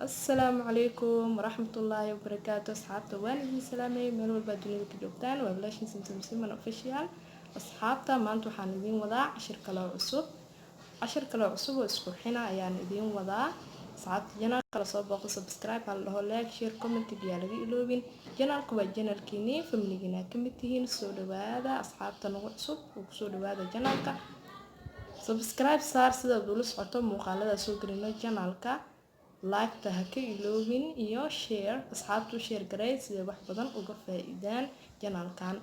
Assalaamu calaykum waraxmatullaahi wabarakaatu. Asxaabta, waan idin salaamay meel walbaa dunida ka joogtaan. Waa walaashin Samsam Siman Official. Asxaabta, maanta waxaan idiin wadaa cashir kaloo cusub, cashir kaloo cusub oo isqurxina ayaan idiin wadaa. Asxaabta, channel kala soo booqo, subscribe ha la dhaho, like, share, comment yaa laga iloobin. Channelka waa channelkiini, familigiina ka mid tihiin. Soo dhawaada asxaabta nagu cusub oo kusoo dhawaada channelka. Subscribe saar sidaad ula socoto muuqaalada soo gelino channelka. Like-ta ha ka iloobin iyo share. Asxaabtu u share garay siday wax badan uga faa-iidaan channelkan.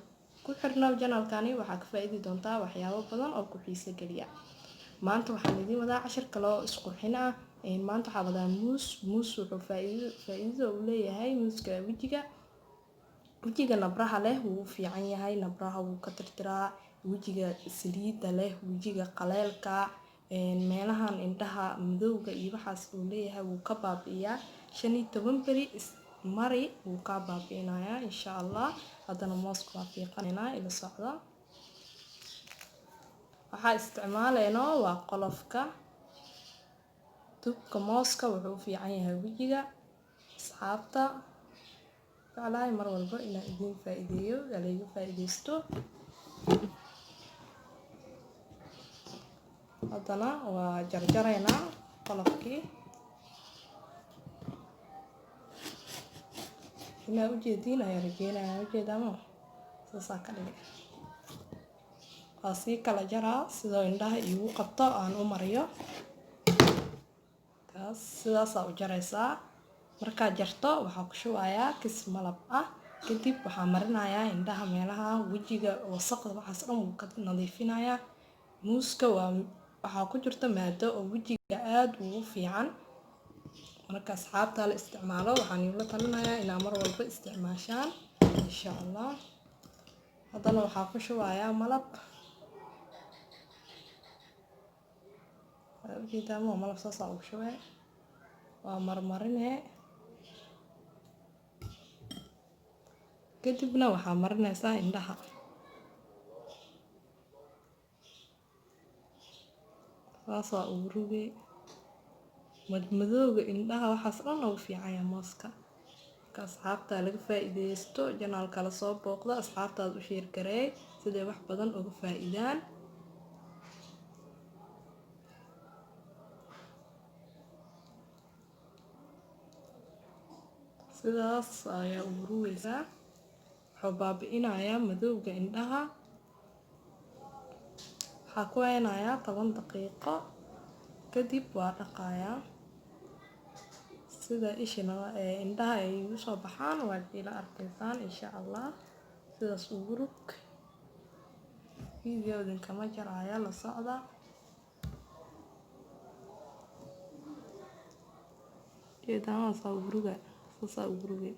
Ku xirnow channelkani, waxaa ka faa-iidi doontaa waxyaabo badan oo ku xiiso geliya. Maanta waxaan idiin wadaa cashir kale oo isqurxin ah. Maanta waxaa wadaa muus. Muus wuxuu faa-iidada uu leeyahay muuska wejiga nabraha leh wuu u fiican yahay. Nabraha wuu ka tirtiraa, wejiga saliidda leh, wejiga qaleelka, meelahan indhaha madowga iyo waxaas uu leeyahay wuu ka baabi'iyaa. 15 beri mari, wuu kaa baabi'inayaa, insha Allah. Haddana mooska waa fiiqanaynaa, ila socda. Waxaa isticmaaleyno waa qolofka dubka mooska. Wuxuu u fiican yahay wejiga. Asxaabta, jeclahay mar walba inaan idiin faa-iideeyo, layga faa-iideysto. Haddana waa jarjaraynaa qolofkii. Inaa ujeediin ayaa rajeynaya. Ujeedaamo saasaa ka dhigay. Waa sii kala jaraa sidoo indhaha iigu qabto aan u mariyo. Kaas sidaasaa u jaraysaa. Markaad jarto, waxaa ku shubayaa kis malab ah. Kadib waxaa marinayaa indhaha, meelaha wejiga wasaqda, waxaas dhan wuu ka nadiifinayaa. Muuska waa waxaa ku jirta maado oo wejiga aada ugu fiican. Marka asxaabta, la isticmaalo. Waxaan iigula talinayaa inaa mar walba isticmaashaan, insha Allah. Haddana waxaa ku shubayaa malab. Waa ujeedaa, ma malab saasaa ugu shubay, waa marmarine. Kadibna waxaa marinaysaa indhaha, saasaa ugu rugay. Madmadowga indhaha, waxaas dhan ugu fiicanya mooska. Marka asxaabta, laga faa-iideysto. Channelka la soo booqda, asxaabtaad u share gareey siday wax badan uga faa-iidaan. Sidaas ayaa ugu rugaysaa. Wuxuu baabi-inayaa madowga indhaha. Waxaa ku haynayaa 10 daqiiqo, kadib waa dhaqayaa. Sida ishina ee indhaha ay igu soo baxaan waad ila arkaysaan, insha Allah. Sidaas ugu rug. Video idinkama jaraya, la socda. Jeedaan saa ugu ruga, saasaa ugu rugay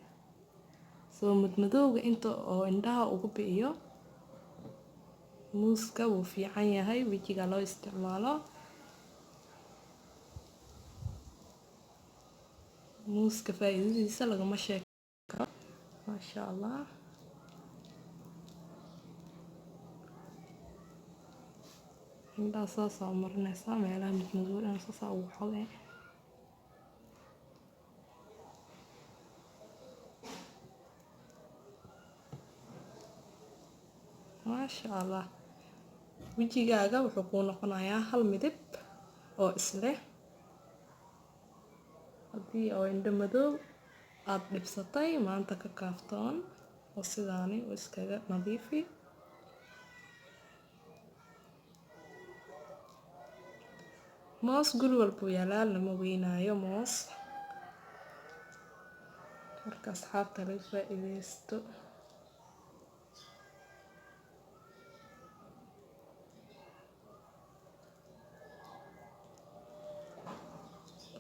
soo madmadowga inta oo indhaha ugu bi'iyo. Muuska wuu fiican yahay wejiga loo isticmaalo. Muuska faa-iidadiisa lagama sheeki karo, maasha Allah. Indhaha saasaa u marinaysaa, meelaha madmadow dhan saasaa ugu xogay. Maasha Allah, wejigaaga wuxuu kuu noqonayaa hal midib oo isleh. Haddii oo indho madow aada dhibsatay, maanta ka kaaftoon oo sidaani u iskaga nadiifi. Moos guri walbuu yaalaa, lama weynaayo moos. Marka asxaabta, laga faa-iideysto.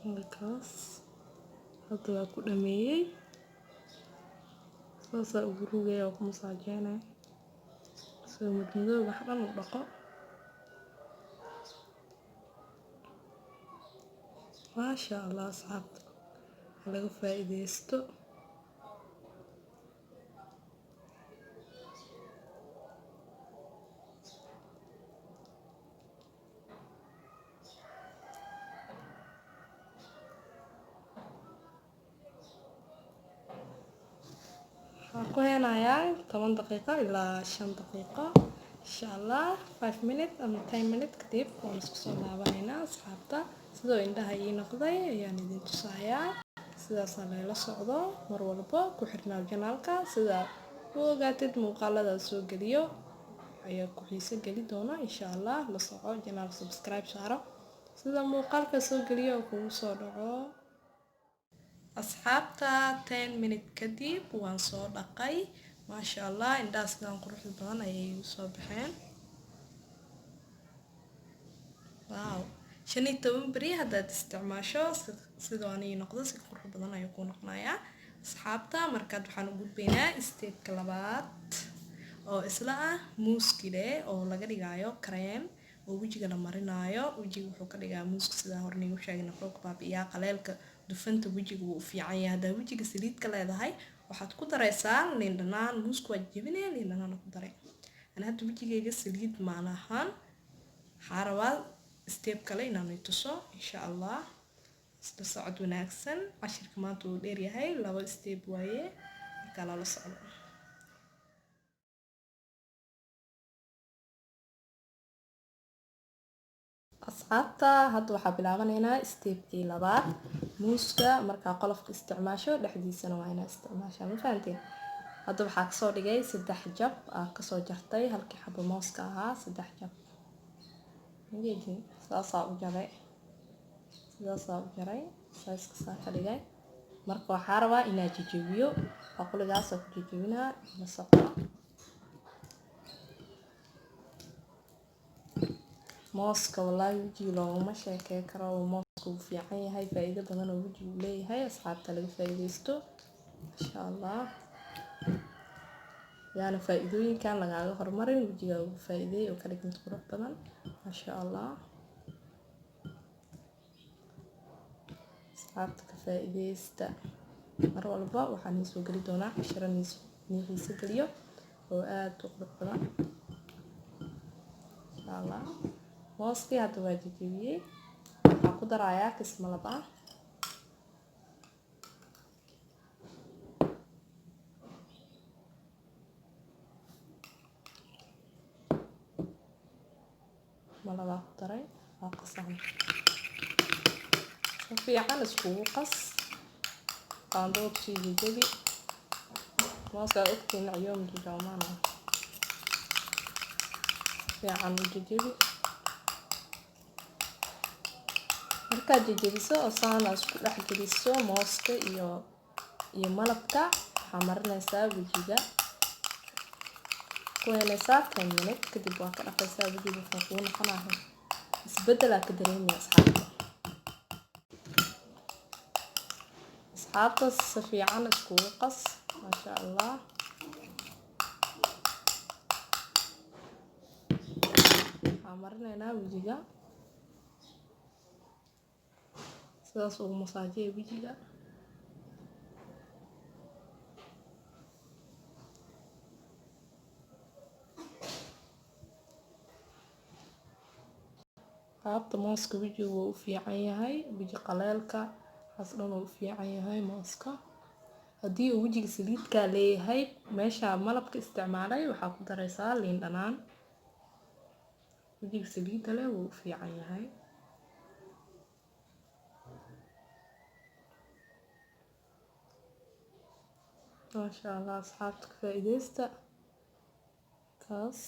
Halkaas hadda waa ku dhameeyey. Saasaa ugu rugaya oo ku masaajeynaya soo madmadowga wax dhan u dhaqo. Maasha Allah, asxaabta, laga faa-iideysto. Ku heenayaa 10 daqiiqo ilaa 5 daqiiqo, insha Allah. 5 minute ama 10 minute kadib waan isku soo laabanaynaa, asxaabta. Sidoo indhaha ii noqday ayaan idin tusayaa. Sidaasaa layla socdo mar walba, ku xirnaa channelka sida u ogaatid muuqaalada soo geliyo ayaa ku xiiso geli doona, insha Allah. La soco channel, subscribe saaro sida muuqaalka soo geliyo kugu soo dhaco. Asxaabta, 10 minute kadib waan soo dhaqay. Maasha Allah, indhaha sidaan quruxda badan ayay igu soo baxeen. Wow, 15 beri haddaad isticmaasho, sidoo anii noqdo, si qurux badan ayuu ku noqonayaa, asxaabta. Markaad waxaan u gudbaynaa stepka labaad oo isla ah muuskile oo laga dhigayo kareem oo wejiga la marinaayo. Wejiga wuxuu ka dhigaa muuska, sidaa hore niigu sheegay, wuxuu ka baabi'iyaa qaleelka, dufanta. Wejiga wuu u fiican yahay. Haddaa wejiga saliid ka leedahay, waxaad ku daraysaa liin dhanaan. Muuska waa jebinaya, liin dhanaan ku daray. Ani hadda wejigayga saliid maalahaan. Waxaa rabaa step kale inaan tuso, insha Allah. Isla socod wanaagsan. Cashirka maanta wuu dheeryahay, laba step waaye, markaa lala socdo. Asxaabta, hadda waxaa bilaabanaynaa stepkii labaad. Muuska markaa qolofka isticmaasho, dhexdiisana waa inaa isticmaashaa, ma fahanteen? Hadda waxaa kasoo dhigay saddex jab aa kasoo jartay halkii xabo mooska ahaa, saddex jab. Majeedin, saasaa u jaray, sidaasaa u jaray, saiska saa ka dhigay. Marka waxaa rabaa inaa jejebiyo, baquligaasoo ku jejebinaa, la socdo. Mooska wallaahi wejiga looguma sheekey karo. Mooska wuu fiican yahay, faa-iido badan oo wejigu leeyahay. Asxaabta, laga faa-iideysto, insha Allah. Yaana faa-iidooyinkan lagaaga horumarin. Wejigaa ugu faa-iideey oo ka dhig mid qurux badan, maasha Allah. Asxaabta, ka faa-iideysta. Mar walba waxaan iisoo geli doonaa cashiro nii xiiso geliyo oo aada u qurux badan, insha Allah. Mooskii hadda waa jejebiyey. Waxaan ku darayaa kis malab ah. Malabaa ku daray, waa qasaan, si fiican iskugu qas. Qaandada kusii jejebi mooskaa. Ogtiin ciyoom jijoomaana, si fiican u jejebi. Markaad jejebiso oo saana isku dhex geliso mooska iyo malabka, waxaa marinaysaa wejiga. Ku helaysaa 10 minute kadib waa ka dhaqaysaa wejiga. Wuxuu kuu noqonayaa isbedelaa ka dareemaya, asxaabta. Asxaabta, si fiican iskugu qas, maasha Allah. Waxaa marinaynaa wejiga, sidaas ugu masaajiya wejiga. Qaabta mooska wejiga wuu u fiican yahay, weji qaleelka waxaas dhan wuu u fiican yahay mooska. Haddii uu wejiga saliidkaa leeyahay, meesha malabka isticmaalay waxaa ku daraysaa liin dhanaan. Wejiga saliidda leh wuu u fiican yahay. Maasha Allah, asxaabta, ka faa-iideysta. Kaas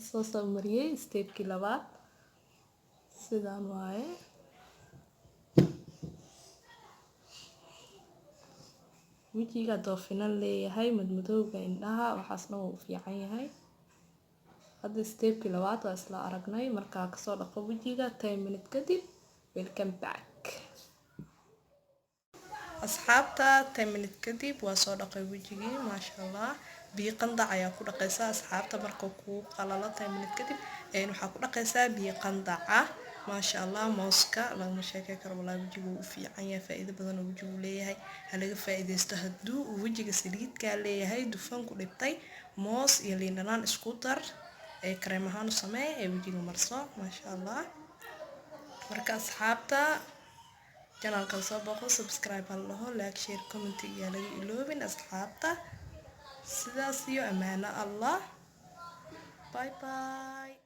saasaa u mariyey. Stepkii labaad sidaan waaye. Wejiga doofinan leeyahay, madmadowga indhaha, waxaas dhan wuu u fiican yahay. Hadda stepkii labaad waa isla aragnay. Markaa kasoo dhaqo wejiga 10 minute kadib, welcome back, asxaabta. 10 minute kadib waa soo dhaqay wejigii, maasha Allah. Biyo qandac ayaa ku dhaqaysaa, asxaabta. Marka kuu qalalo 10 minute kadib, waxaa ku dhaqaysaa biyo qandac ah. Maasha Allah, mooska lagama sheekey karo walaa. Wejigu wuu u fiican yahay, faa-iido badan oo wejigu leeyahay. Ha laga faa-iideysto. Hadduu uu wejiga saliidkaa leeyahay, dufan ku dhibtay, moos iyo liin dhanaan isku dar ee kareem ahaan u samee ee wejiga marso, maasha Allah. Marka asxaabta, channelkan soo booqo, subscribe ha laho, like, share, comment iyo laga iloobin, asxaabta. Sidaas iyo ammaano Allah. Bye bye.